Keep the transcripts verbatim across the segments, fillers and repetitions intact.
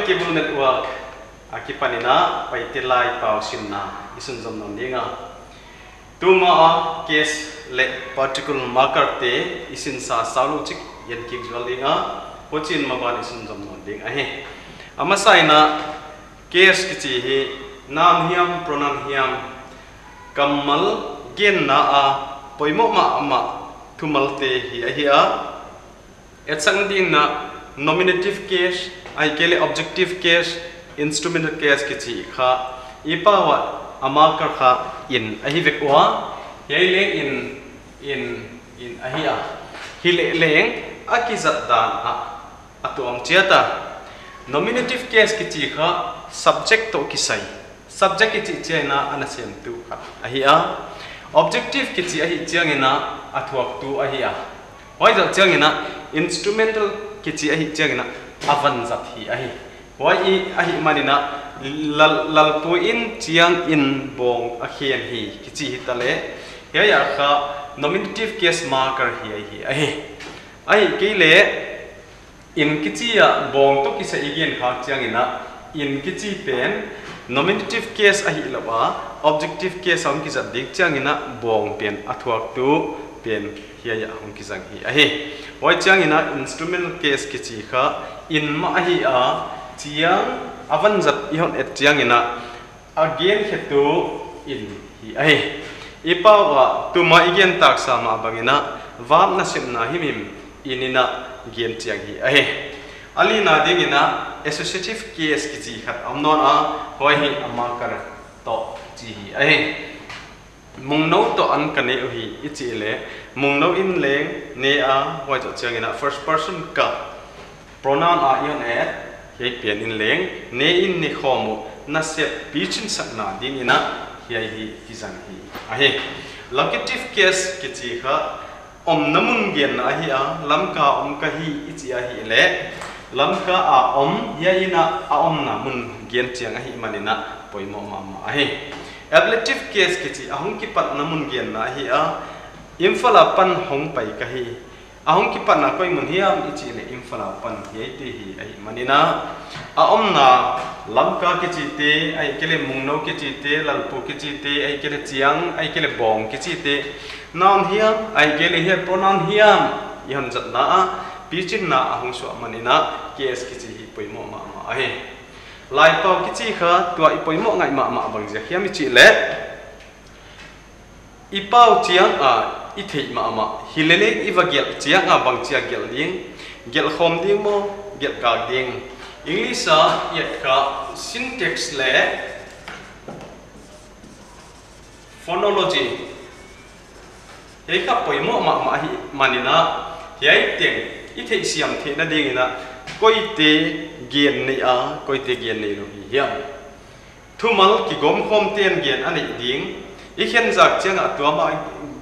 Cable network akipanin a Paite laipau sinna i sunzom nawn ding a. Tuma a case leh particle marker te i sinsa saulou chik i en kik zual ding a, huchiin maban i sunzom nawn ding ahi. A masain a, case kichi hi noun hiam, pronoun hiam, kammal genna a poimoh mahmah thumalte hi ahi a. Etsakna dingin nominative case, ahihkeileh objective case, instrumental case kichi kha, i pau ah a marker kha in ahi vek ua, hiai leng in, in, in ahi a. Hileh leng a kizat dan ah a tuam chiat a. Nominative case kichi kha subject toh kisai. Subject i chih chiangin a nasemtu khat ahi a. Objective kichi ahih chiangin a thuaktu ahi a. Huai zoh chiangin instrumental kichi ahih chiangin a vanzat hi ahi. Huai ahih manin a lal, lalpu in chiang in bawng a khen hi kichi hitaleh, hiai ah kha nominative case marker hi ahi, ahi. Ahihkeileh, in kichi a bawng toh kisai i gen khak chiangin a, in kichi pen nominative case ahih lou a, objective case a hong kizat ding chiangin a bawng pen a thuaktu pen hiai ah hong kizang hi ahi. Huai chiangin a instrumental case kichi kha in mah ahi a, chiang a vanzat i hon et chiangin a, a genkhetu in hi ahi. I pau ah tuma i gen taksa mah bangin a, verb nasepna himhim in in a gen chiang hi ahi. A lina dingin a associative case kichi khat om nawn a, huai hi a marker toh chi hi ahi. Mungno toh an ka ne uhi i chih leh, mungno in leng ne a, huai zoh chiangin a first person ka pronoun a i hon et, hiai pen in leng ne in ne khawm uh, nasep pichin sakna dingin a hiai hi kizang hi ahi. Locative case kichi kha omna mun genna ahi a, Lamka om ka hi i chih ahihleh, Lamka a om, hiai in a omna mun gen chiang ahih manin a poimoh mahmah ahi. Ablative case kichi a hong kipatna mun genna ahi a, Imphal apan hong pai ka hi. A hong kipatna koi mun hiam i chih leh Imphal apan hiaite hi ahih manin a, a omna Lamka kichite, ahihkeileh mungno kichite, lalpu kichite, ahihkeileh chiang, ahihkeileh bawng kichite, noun hiam, ahihkeileh hiai pronoun hiam i hon zatna a, pichinna a hong suah manin a case kichi hi poimoh mahmah ahi. Laipau kichi kha tua i poimoh ngai mahmah bang ziak hiam i chih leh, i pau chiang a i theih mahmah, hileleng i va gelh chiang a bangchi a gelh ding, gelh khawm ding maw, gelh kak ding. English a i et kha syntax leh phonology. Hiai kha poimoh mahmah ahih manin a, hiai teng i theihsiam theihna dingin a, koite gen nei a, koite gen neilou hi hiam. Thumal kigawmkhawmte'n gen a neih ding, i khenzak chiang a tuam a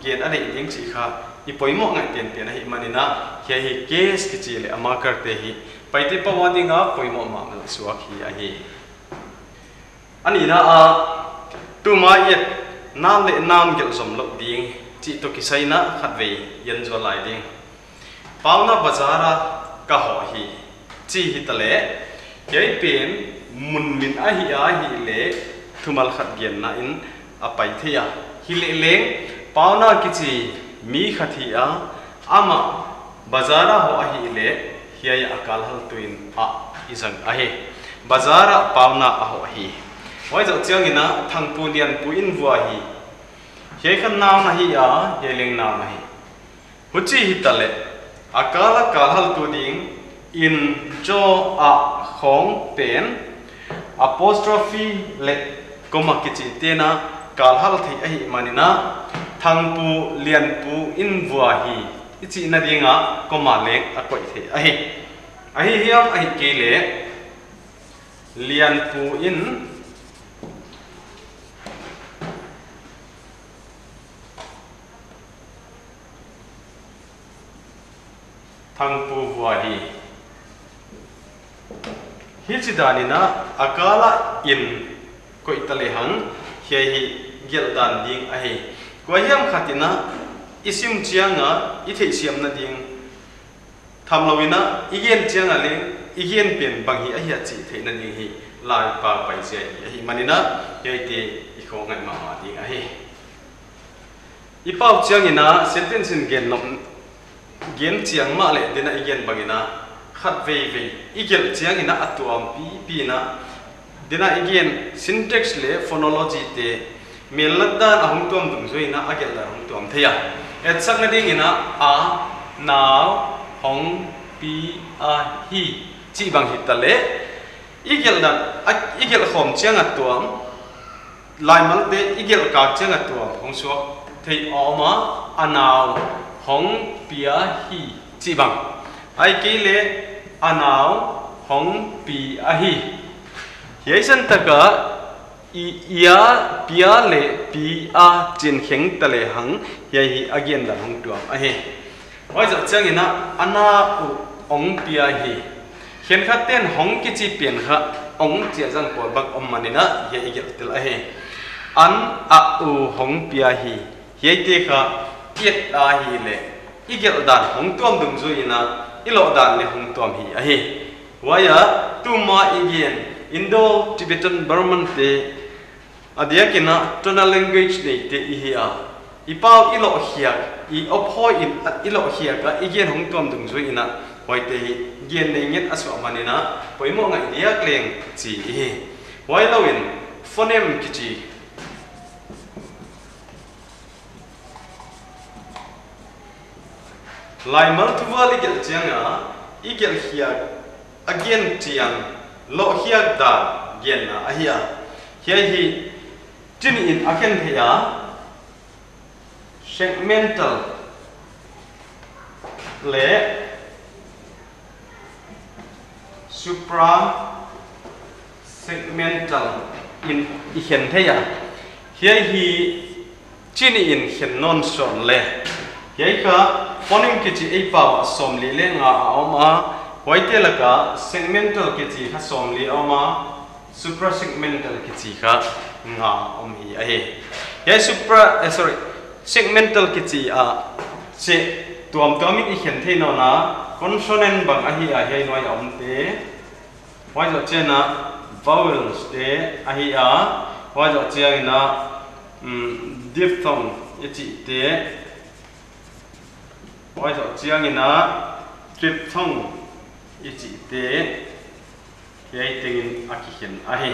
gen a neih ding chih kha i poimoh ngai penpen ahih manin a, hiai hi case kichi leh a marker te hi Paite pau a ding a poimoh mahmah suak hi ahi. A nihna ah, tuma i et noun leh noun gelh zom louh ding chih toh kisai in a khatvei i en zual lai ding. Pauna bazar a ka hoh hi, chi hitaleh, hiai pen mun min ahi a, ahihleh thumal khat genna in a pai thei a. Hileleng, Pauna kichi mi khat hi a, amah bazar a hoh ahihleh, hiai a kalhaltu in a i zang ahi. Bazar a Pauna a hoh hi. Huai zoh chiangin a, Thangpu Lianpu in vua hi. Hiai kha noun ahi a, hiai leng noun ahi. Huchi hitaleh, a kal a kalhaltu ding in, jaw a khawng pen, apostrophe leh comma kichite'n a kalhal thei ahih manin a, Thangpu Lianpu in vua hi i chihna ding a comma leng a koih thei ahi. Ahi hiam ahihkeileh, Lianpu in Thangpu vua hi. Hichidan in a, a kal a in koih talehang, hiai hi gelh dan ding ahi. Kuahiam khat in a, i sim chiang a, i theihsiamna ding tham lou in a, i gen chiang a leng, i gen pen bang hi ahia chih theihna ding hi laipa paizia hi ahihmanin a, hiaite i khongaih mahmah ding ahi. I pau chiangin a sentence in gen nop, gen chiang mahleh, deihna i gen bangin a khat veivei i gelh chiangin a, a tuam pipi in a, deihna i gen syntax leh phonology te, mellat dan a hong tuam dungzuiin a, a gelh dan hong tuam thei a. Etsakna dingin a, a nau hong pi ahi chih bang hitaleh, i gelh dan, a, i gelh khawm chiang a tuam, laimalte i gelh kak chiang a tuam hong suak thei a om a, a nau hong pi ahi chih bang. Ahihkeileh, a nau hong pi ahi. Hiai san taka i, i a, pi a leh pi a chih kheng ta lehang, hiai hi a gen dan hong tuam ahi. Huai zoh chiangin a, a nau hong pi ahi. Khenkhat ten hong kichi pen kha hong chi a zang pawl bang om manin a, hiai i gelh tel ahi. An, a u hong pi ahi. Hiaite kha i et ahihleh, i gelh dan hong tuam dungzuiin a, i loh dan leh hong tuam hi ahi. Huai a, tuma i gen Indo-Tibetan Burman te, a diakin a tonal language neite i hi a, i pau i loh khiak, i awphawi in a i loh khiak a, i gen hong tuam dungzuiin a, huaite hi gen nei nget a suah manin a, poimoh ngai diak leng chi i hi. Huailouin, phoneme kichi, laimal thuvual i gelh chiang a, i gelh khiak, a gen chiang, loh khiak dan genna ahi a. Hiai hi, chih nih in a khen thei a, segmental leh suprasegmental in i khen thei a. Hiai hi chih nih in khen nawn sawn leh, hiai kha phoneme kichi ei pau a sawmli leh nga a om a, huaite laka segmental kichi kha sawmli a om a, suprasegmental kichi kha nga om hi ahi. Hiai supra, eh, sorry, segmental kichi a, chih tuamtuamin i khen thei nawn a, consonant bang ahi a, hiai nuai a omte. Huai zoh chiangin a, vowels te ahi a, huai zoh chiangin a, mm, diphthong i chihte, huai zoh chiangin a, triphthong i chihte, hiai tengin a kikhen ahi.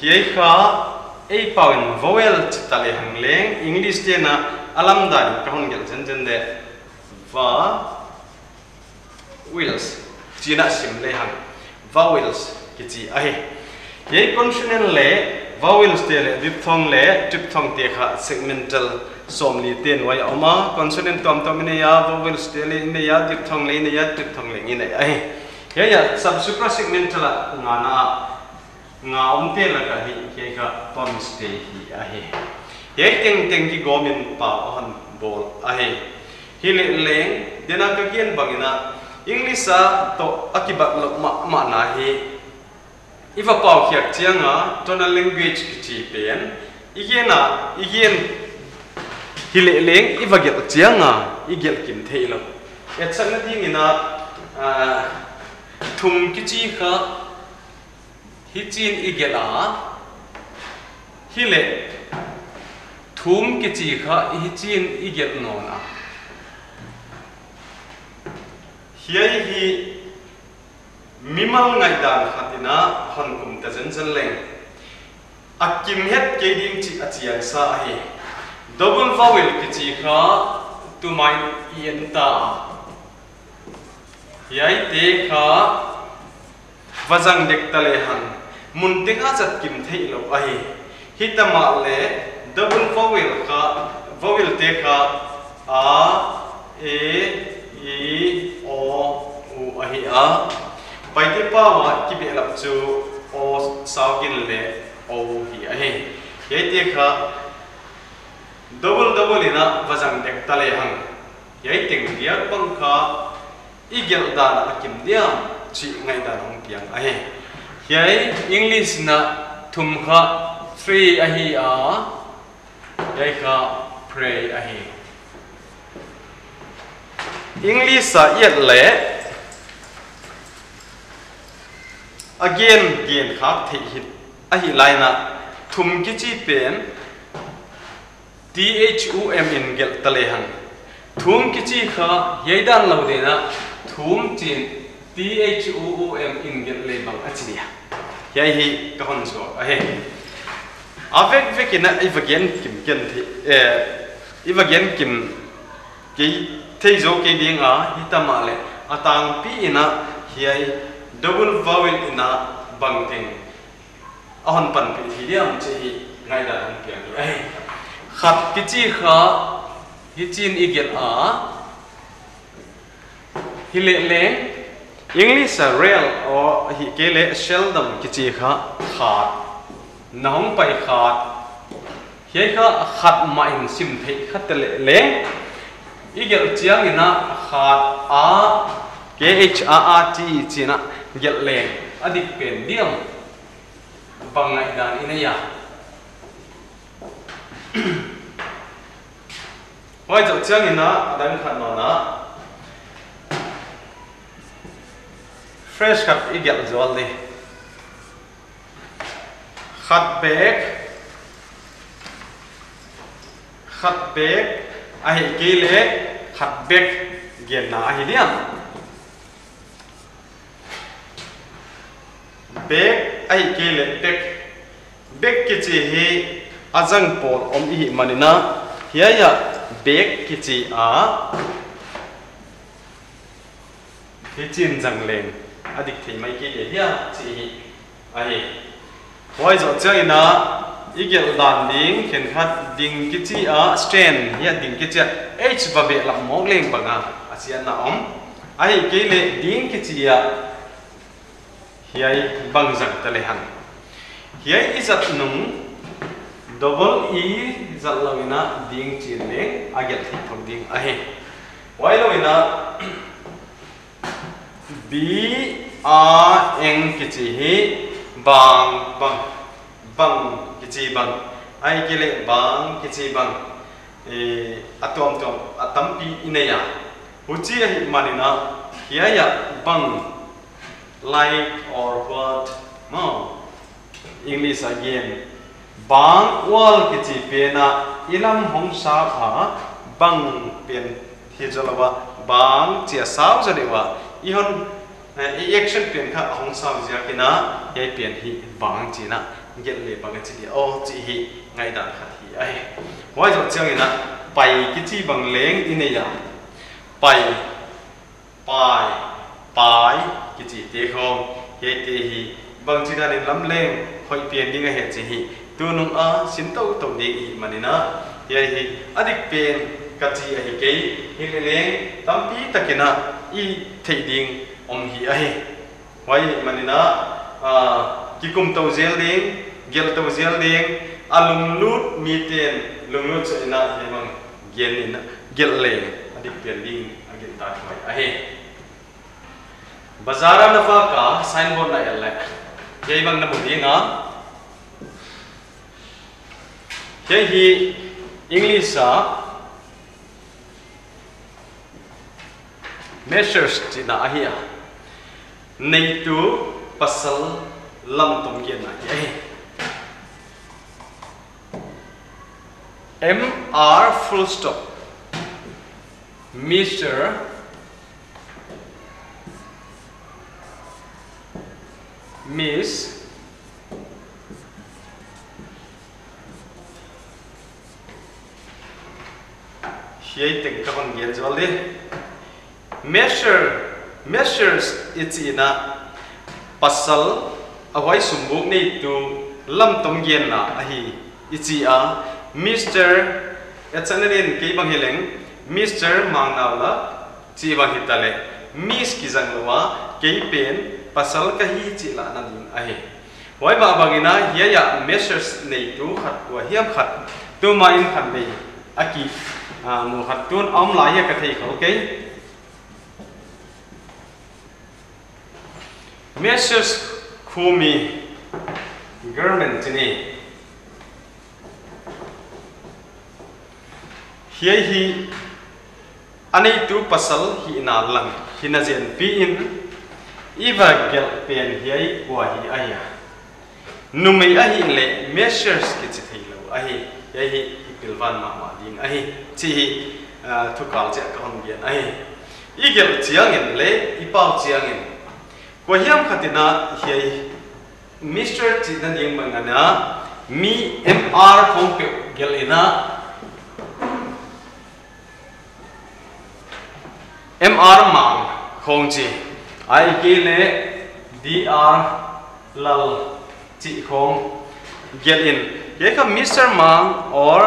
Hiai kha, ei pau in vowel chi ta lehang leng, English te'n a, a lamdang in ka hon gelh zenzen de. Va, vowels, chi'n a sim lehang, vowels kichi ahi. Hiai consonant leh vowels te leh diphthong leh triphthong te kha segmental sawmli te nuai a om a, consonant tuamtuam i nei a, vowels te leh i nei a, diphthong leh i nei a, triphthong leh i nei ahi. Hiai a sub suprasegmental a ngana a, nga omte laka hi, hiai kha tones te hi ahi. Hiai tengteng kigawmin pau a hon bawl ahi. Hileh leng, deihna ka gen bangin a, English a toh a kibatlouh mahmahna hi, i va pau khiak chiang a, tonal language kichi pen, i gen a, i gen hileh leng, i va gelh chiang a, i gelh kim theilou. Etsakna dingin a, ah, thum kichi kha, hichiin i gelh a, hileh, thum kichi kha hichiin i gelh nawn a. Hiai hi mimal ngaihdan khat in a hon kum ta zenzen leng, a kim het kei ding chih a chiangsa ahi. Double vowel kichi kha tu mai i en ta. Hiaite kha va zang dek ta lehang, mun teng a zat kim theilou ahi. Himahleh double vowel kha, vowel te kha a, e, i, o, u ahi a. Paite pau a kibehlap chu o sau gin leh o hi ahi. Hiaite kha double double in a va zang dek ta lehang, hiai teng diak bang kha i gelh dan a kim diam chih ngaihdan hong piang ahi. Hiai English in a thum kha three ahi a, hiai kha pray ahi. English a i et leh, A gen, gen khak theih hi, ahih laiin a thum kichi pen T H U M in gelh ta lehang. Thum kichi kha hiai dan lou deuh in a thum chi'n T H U U M in gelh le bang a chi dia. Hiai hi ka hon zuak ahi. A vekvek in a i va gen kim ken thei, eh, i va gen kim kei thei zou kei ding a, hi ta mahleh a tangpi in a hiai double vowel in a bangteng a hon panpih hi diam chih hi ngaihdan hon piang hi ahi. Khat kichi kha hichi'n i gelh a, hileh leng English a rare, ahihkeileh seldom kichi kha khat. Na hong pai khat. Hiai kha khat mah in sim theih kha teleh leng, i gelh chiangin a khat a, K H A R T chi'n a gelh leng a dik pen diam? Bang ngaihdan i nei a? Huai zoh chiangin a, a dang khat nawn a, phrase khat i gelh zual di. Khat bek, khat bek, ahihkeileh khat bek genna ahi diam? Bek, ahihkeileh bek. Bek kichi hi a zang pawl om i hih manin a, hiai a bek kichi a hichi'n zang leng a dik thei mai kei dia hia chih hi ahi. Huai zoh chiangin a, i gelh dan ding khenkhat ding kichi a, strand hiai ding kichi a, H va behlap mawk leng bang a, a siatna om. Ahihkeileh ding kichi a, hiai bang zang ta lehang. Hiai i zat nung, double E zat lou in a ding chi'n leng a gelh thei thou ding ahi. Huai lou in a, B A N G kichi hi bang, bang, bang kichi bang. Ahihkeileh bang kichi bang. Eh, a tuamtuam, a tampi i nei a. Huchi ahih manin a, hiai a bang, like or what, maw. English again. Bang wall kichi pen a, i lam hong sau a, bang pen hi zaw lou a, bang chi a sau zaw deuh a, i hon, eh, i action pen kha hong sau ziakin a, hiai pen hi bang chi'n a gelh le bang a chi dia aw chih hi ngaihdan khat hi ahi. Huai zoh chiangin a, pai kichi bang leng i nei a. Pai, pai, pai kichite khawng, hiaite hi bangchidan in lam leng hoih pen ding ahia chih hi tunung a sin toutou ding i hih manin a, hiai hi a dik pen ka chi ahi kei, hileh leng tampi takin a i theih ding om hi ahi. Huai manin a, ah, kikum tou zel ding, gelh tou zel ding, a lunglut miten lunglut sawm in a hiai bang gen in a gelh leng a dik pen ding a gintak huai ahi. Bazar a na vak a signboard na el leh, hiai bang na mu ding a. Hiai hi English a Messrs chihna ahi a. Neitu pasal lamtom genna hi ahi. M R full stop. Mister, Miss, hiai teng ka hon gen zual di. Messrs, Messrs i chih in a pasal a huai sumbuk neitu lamtom genna ahi i chi a. Mister, a channel in kei bang hi leng, Mister Mangnau la, chih bang hita leh, Miss kizang lou a, kei pen pasal ka hi chih lahna ding ahi. Huai mah bangin a hiai a Messrs neitu khat kua hiam khat, tuma in khat nei a ki, ah, mu khat tun a om lai hia ka thei khol kei. Messrs Khumi Garment chih ni. Hiai hi a neitu pasal hihna lang hi na zenpi in, I va gelh pen hiai kua hi ahia? Numei ahihleh Messrs kichi theilou ahi. Hiai hi i pilvan mahmah ding ahi chih hi, ah, thukal chiah ka hon gen ahi. I gelh chiangin leh i pau chiangin, kua hiam khat in hiai Mister chihna ding bang in mi M R khong peuh gelh in, M R Mang khong chi, ahihkeileh D R Lal chih khong gelh in, hiai kha Mister Mang or,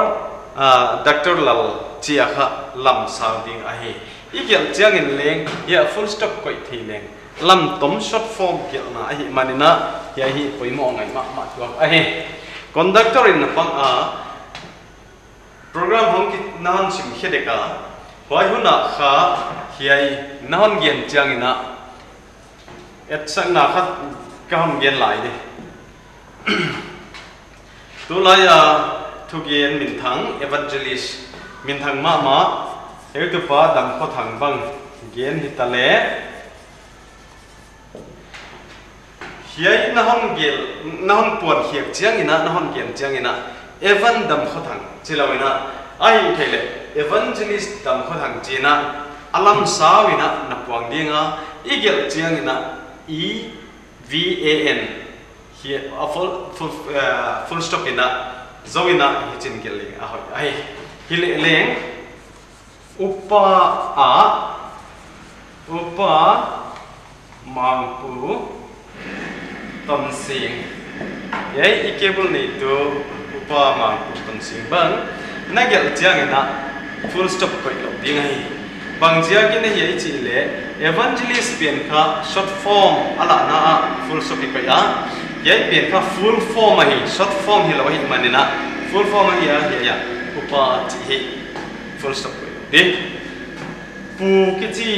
ah, Doctor Lal chih a kha lam sau ding ahi. I gelh chiangin leng hiai full stop koih thei leng, lam tom short form gelhna ahihmanin hiai hi poimoh ngai mahmah tuak ahi. Conductor in na pang a, program hong ki na hon sim khe dek a, huai hun a kha hiai na hon gen chiangin etsakna khat ka hon gen lai di. Tulai a thugen minthang, evangelist minthang mahmah, heutupa Dam Khua Thang bang gen hitaleh, hiai na hon gelh, na hon puan khiak chiangin, na hon gen chiangin, Evan Dam Khua Thang chi lou in, ahihkeileh Evangelist Dam Khua Thang chi in, a lam sau in na puang ding a, i gelh chiangin, E V A N, hiai a full, full, eh, full stop in zou in, hichi'n gelh leng a hoih ahi. Hileh leng, Upa a, Upa Mangpu Tonsing. Hiai i cable neitu Upa Mangpu Tonsing bang na gelh chiangin full stop koih lou ding ahi. Bangziakin ahia i chih leh, evangelist pen kha short form a lahna ah full stop i koih a. Hiai pen kha full form ahi, short form hilou ahihmanin, full form ahi a, hiai a Upa chih hi full stop koih di. Pu kichi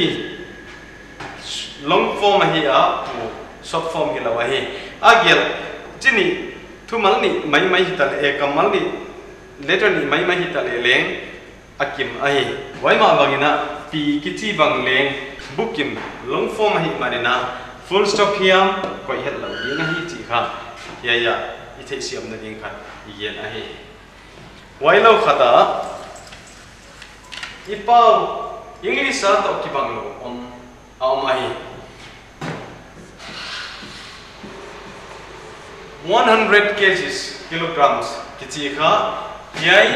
long form ahi a, Pu short form hilou ahi. A gelh chi nih, thumal nih maimai hitaleh, eh, kammal nih, letter nih maimai hitaleh leng a kim ahi. Huai mah bangin, Pi kichi bang leng bukim long form ahihmanin, full stop hiam koih hetlou ding ahi chih kha hiai a i theihsiamna ding khat i gen ahi. Huailou khat a, i pau English a toh kibang lou om, a om ahi. One hundred kgs, kilograms kichi kha, hiai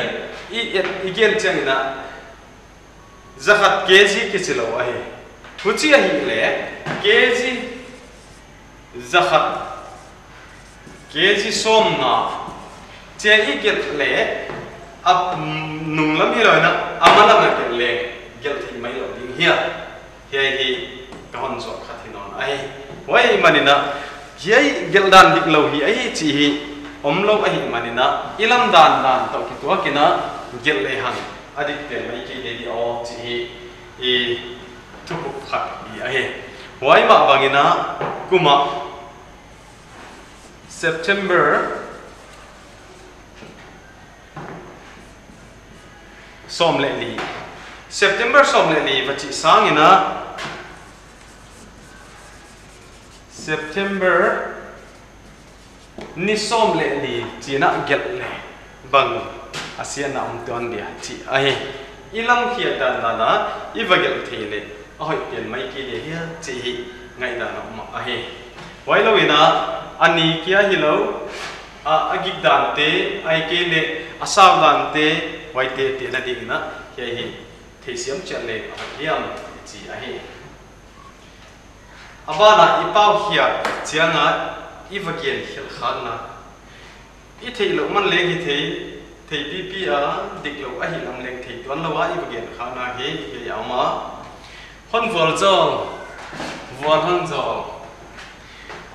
i, i, i gen chiangin, zakhat kg kichi lou ahi. Huchi ahihleh, kg zakhat, kg sawmnga chia i gelh leh, a, mm, nunglam hilou in, a malam a gelh leh, gelh thei mai lou ding hia. Hiai hi ka hon zuak khat hi nawn ahi. Huai ahihmanin, hiai gelh dan diklou hi ahi chih hi omlou ahihmanin, i lam dandan toh kituakin gelh lehang a dik pen mai kei di aw chih hi i thukhupna khat hi ahi. Huai mah bangin, kum a September sawm leh li. September sawm leh li va chih sangin, September ni sawm leh li chi'n gelh leh bang a siatna om tuan dia chih ahi. I lam khiak dandan a i va gelh thei leh a hoih pen mai kei di hia chih hi ngaihdan a om ahi. Huailouin, a ni kia hilou, a, a gik dante, ahihkeileh a sau dante, huaite tehna dingin, hiai hi theisiam chiat leh a hoih diam chih ahi. A ban ah i pau khiak chiang a i va gen khelh khakna, i theih louh man leng hi thei, thei pipi a, diklou ahih lam leng thei tuanlou a i va gen khakna hi, hiai a om a. Hon vualzawl, vual hon zawl.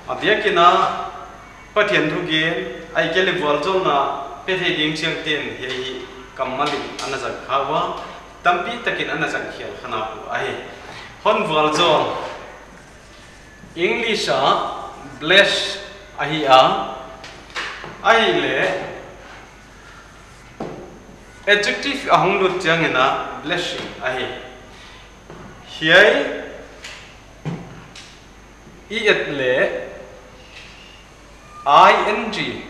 A diakin, Pathian thugen, ahihkeileh vualzawlna pe thei ding chiangte'n hiai hi kammal in ana zang kha ua, tampi takin ana zang khial kha na uh ahi. Hon vualzawl, English a bless ahi a, ahihleh adjective a hong lut chiangin blessing ahi. Hiai I et leh I N G,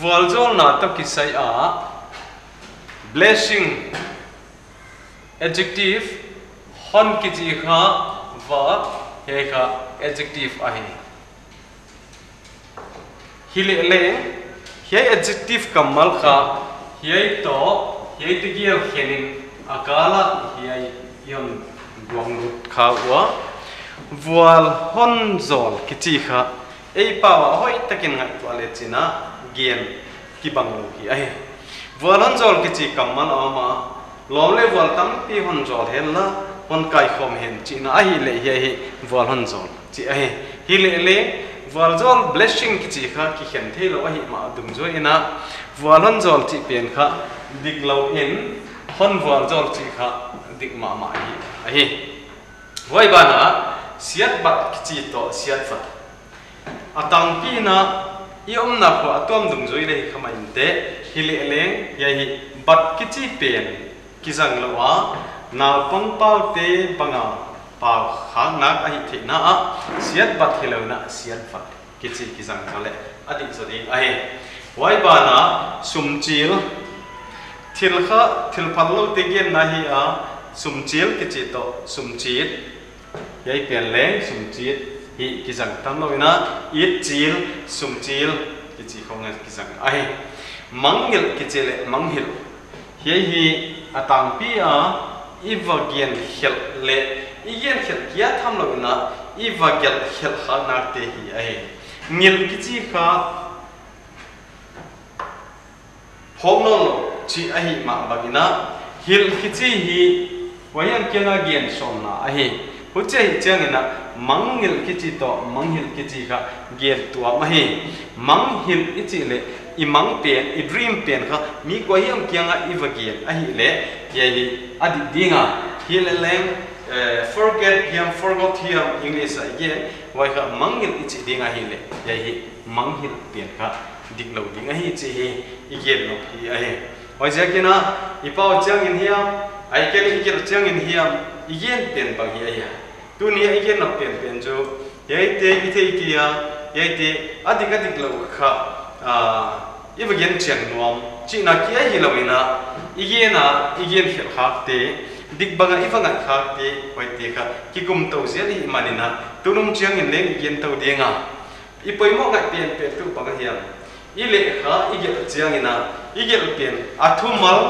vualzawlna toh kisai a, blessing, adjective, hon kichi kha verb, hiai kha adjective ahi. Hileh leng, hiai adjective kammal kha, hiai toh, hiai te gel khenin a kal a hiai i hon guang lut kha ua. Vual hon zawl kichi kha, ei pau a hoihtakin ngaihtuah leh chihna gen kibang lou hi ahi. Vual hon zawl kichi kammal a om a, lawm leh vual tampi hon zawl hen la, hon kaikhawm hen chihna ahihleh hiai hi vual hon zawl chih ahi. Hileh leng, vualzawl blessing kichi kha kikhen theilou ahihmah dungzui in a, vual hon zawl chih pen kha diklou in, hon vualzawl chih kha dik mahmah hi ahi. Huai banah, siatbat kichi toh siatvat, a tangpi in a, i omna khua a tuam dungzui leh hi kha mah inteh, hileh leng, hiai hi bat kichi pen kizang lou a, naupang paute bang a pau khakna ahi theihna ah, siatbat hilou in a siatvat kichi kizang zaw leh a dik zaw ding ahi. Huai banah, sumchil, thil kha, thil phalloute genna hi a, sumchil kichi toh sumchit, hiai pen leng sumchit hi kizang tam lou in a, itchil, sumchil kichi khong a kizang ahi. Mangngilh kichi leh manghilh, hiai hi a tangpi a, i va gen khelh leh, i gen khelh kia tham lou in a, i va gelh khelh khaknate hi ahi. Ngilh kichi kha phawk nawnlou chih ahihmah bang in a, hilh kichi hi huaihiam kiang a gen sawmna ahi. Huchi ahih chiang in a, mangngilh kichi toh manghilh kichi kha gen tuam ahi. Manghilh i chih leh, i mang pen, i dream pen kha mi kuahiam kiang a i va gen ahihleh, hiai hi a dik ding a. Hileh leng, eh, forget hiam, forgot hiam, English a i gen, huai kha mangngilh i chih ding ahihleh, hiai hi manghilh pen kha diklou ding ahi chih hi i gen nop hi ahi. Huaiziakin a, i pau chiangin hiam, ahihkeileh i gelh chiangin hiam, i gen pen bang hi ahi a. Tuni a i gen nop penpen chu, hiaite i thei kei a, hiaite a dik a diklou kha, ah, i va gen chian nuam chihna kia hilou in a, i gen a, i gen khelh khakte, dik bang a i va ngaih khakte, huaite kha kikum tou zel i hih man in a, tunung chiangin leng i gen tou ding a. I poimoh ngaih penpen tuh bang ahiam, i leh kha i gelh chiangin a, i gelh pen a thumal,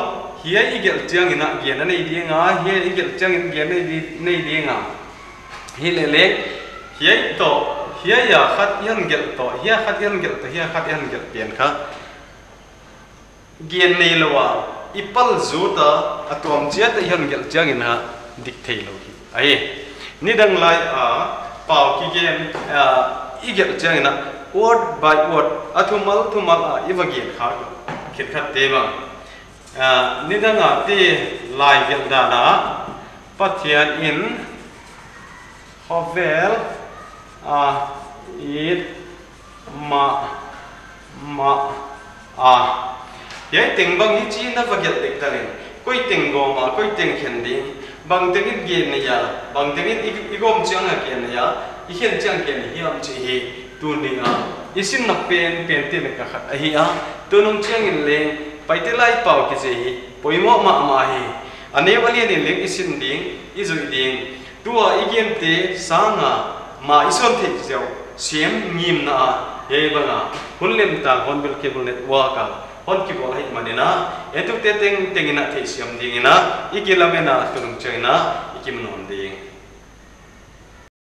hiai i gelh chiangin a gen a nei ding a, hiai i gelh chiangin gen a nei di-, nei ding a. Hileh leng, hiai toh, hiai a khat i hon gelh toh, hiai khat i hon gelh toh, hiai khat i hon gelh pen kha gen neilou a, i pal zut a, a tuam chiat a i hon gelh chiangin a dik theilou hi ahi. Nidang lai a pau kigen, ah, i gelh chiangin a, word by word, a thumal thumal a i va gen kha khenkhatte bang. Ah, nidang a te lai gelh dan a, Pathian in khovel a it mahmah a. Hiai teng bang hichi na va gelh dek ta leng, koi teng gawm a, koi teng khen ding, bang teng in gen nei a, bang teng in i, i gawm chiang a gen nei a, i khen chiang gen hiam chih hi tuni a i sin nop penpente laka khat ahi a. Tunung chiangin leng Paite laipau kichi hi poimoh mahmah hi. A neu a lian in leng i sin ding, i zuih ding. Tua i gente sanga ma i sawn theih ziau sem ngimna a, hiai bang a hun lemtang Hornbill Cable Network a hon kibawl ahih manin a, entute tengteng in a theihsiam dingin a, i kilamen a tunung chiangin a i kimu nawn ding.